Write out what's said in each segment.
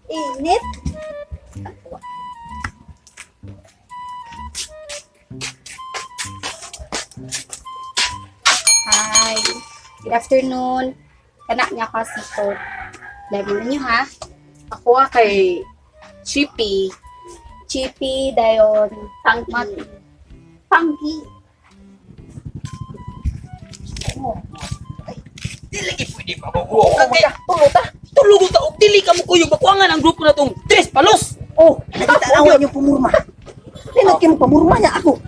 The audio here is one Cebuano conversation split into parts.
Init. Hi. Good afternoon. Kanak niya ko si Coke. Lemon ninyo ha. Ako kay Chippy. Chippy, dayon, Pangki. Pangki. Dili lagi pwede pa ko. Kay tulo ta. Tulo ta og dili ka mo kuyog bakuangan ang grupo na tong Tres Palos. Oh, nakita yung pumurma. Ninot kayo pamurma niya ako.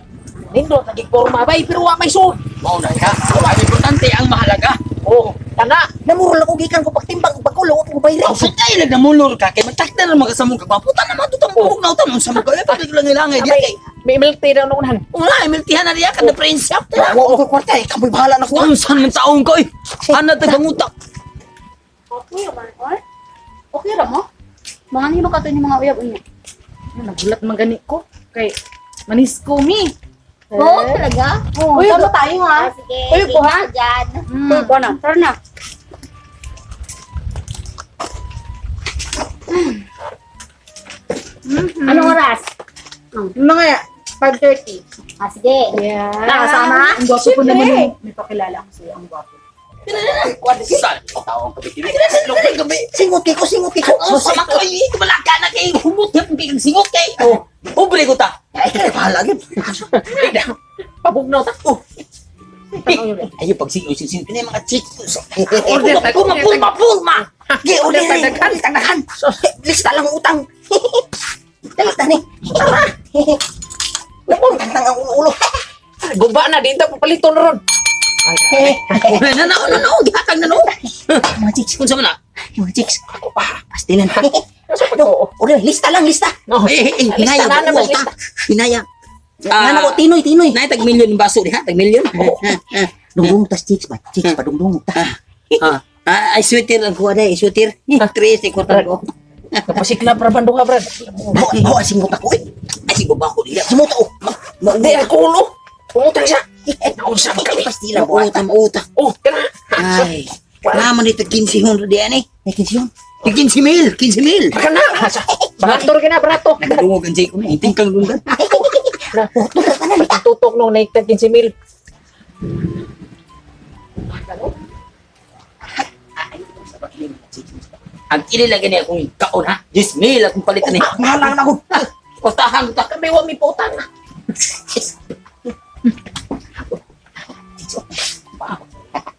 Nindot naging forma bay pero wa may suod. Mao na ka. Wa importante ang mahalaga. Oh, tana. Namurol ako gikan ko pagtimbang ug pagkulo ko bayre. Ang sutay lang namulor ka kay magtakda na magasamong ka gwapo ta naman tutang buhok na utan unsa man kayo pag langay-langay diya kay. May milk tea daw noon. Una MLT na diya ka na friends shop ta. Wa ko kwarta eh, kamoy bahala na ko. Unsa man taon ko eh. Ana ta bangutak. Okay, man. Or? Okay ra mo? Mga nimo ka to ni mga uyab unya. Nagulat man gani ko kay manisko mi. Oo, talaga? Oh, Uy, tama tayo ha. Ah, sige. Uy, ko, ha? ingat Dyan. Uy, ko na. Tara na. Anong oras? Mga 5:30. Ah, sige. Yeah. Nakasama? Ang gwapo ko naman. May pakilala ko sa'yo. Ang gwapo. Sa taon ka bitili. Gabi. Singot kay ko, singot kay ko. Oh, sama ko ay kumalaka na kay humot kay kang singot kay. Oh, pobre ko ta. Ay, kaya bahala gyud. Pabugnaw ta. Oh. Ayo pag singot singot kini mga chicks. Order Pulma pulma pulma pulma. Gi, order ni. Tagdagan. Lista lang ang utang. Dali ta ni. Tara. Napong tantang ang ulo-ulo. Guba na dito papalito na ron. Una na na na na gihatag na no. Mga chicks, Unsa man na? mga chicks. Ako pa, pastilan. Oo. Order, lista lang, lista. No. Eh eh hinaya Lista na naman, ta. Hinaya. Ah, na ko, tinoy, tinoy. Nay tag milyon yung baso diha, tag milyon. Dungdung tas chicks ba? Chicks pa dungdung ta. Ah, ah, ay sweater ang kuha dai, sweater. Tres ni kwarta ko. Napasiklab ra banduha brad. Mo, mo singot ako eh. Ay si baba ko diha. Sumuto oh. Di alkohol oh. Pumutang siya. Naunsa man kami. Pastilan mo. Mauta, mauta. Oh, kana. Ay. Naman dito 15 hundred diyan eh. May kinsiyon. 15 mil, 15 mil. Kana. Barato ra kina barato. Nagadungog ang jay ko na, iting kang dunggan. Ang tutok nung naigtag 15 mil. Ang ili lang gani akong kaon ha. 10 mil akong palitan ni. Ngalang na ko. Kostahan ta. Kami wa mi pautang.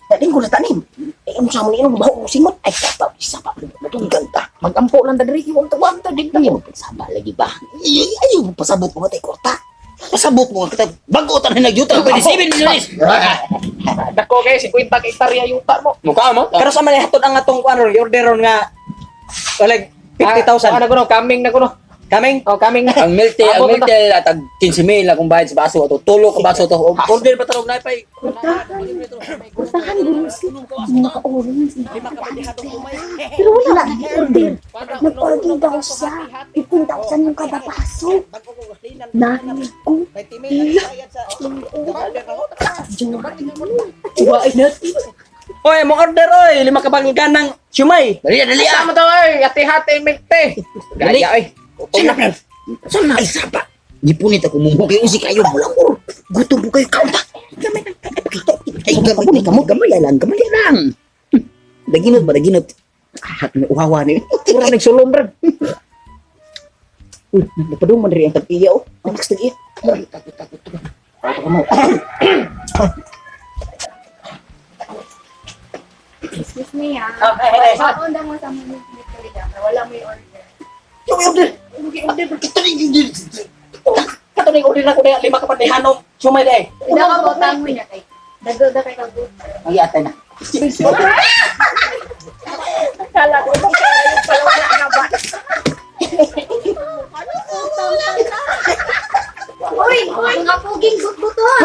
Daling ko na tanim. Eh, ano sa mo ni inom baho ko singot. Ay, sapa, sapa. Matunggan ta. Magampo lang ta diri wa ta din ta. Ayaw pagsaba lagi ba? Ay, ayaw pasabot mo tay kwarta. Pasabot mo kita. Bago ta na nagyuta 27 milyones. Dako kay 50 ka hektarya yuta mo. Mukha mo. Pero sa man hatod ang atong ano, order ron nga like 50,000. Ah, na kuno kaming na kuno. Kaming Oh, kaming na. Ang milte, ang Abot na milte atag 15 mil akong bayad sa baso ato. Tulo ka baso to. Order pa tarog na pay. Puntahan guro si mga orange. Pero wala na order. Nag-order daw siya. 15,000 yung kada baso. Narinig ko. Juwain natin. Oy, mo order oy, lima ka banggan ng siumay. Dali dali ah. Sama to oy, ati-hati milk tea. Dali. Gaya oy. Saan na? Saan na? Ay sapa. Gipunit ako mong kay usi kayo mulang Gutom po kayo kaunta. Gamay lang. Ay gamay gamay gamay lang, gamay lang. Daginot ba daginot? Ah, uhawa ni. Mura nagsulom brad. Uy, napadung man diri ang tag-iya oh. Ang lakas tag-iya. Takot takot. Excuse me ha. Okay. Paunda mo sa mga dito. Wala mo yung order. Yung order. Ito rin yung Kato ning order na ko na lima ka pandihanong siumay day. Ida ka ba utang mo niya kay? Dago da kay kagut. Ay atay na. Akala ko pala wala na ba? Uy, mga puging gutbuton.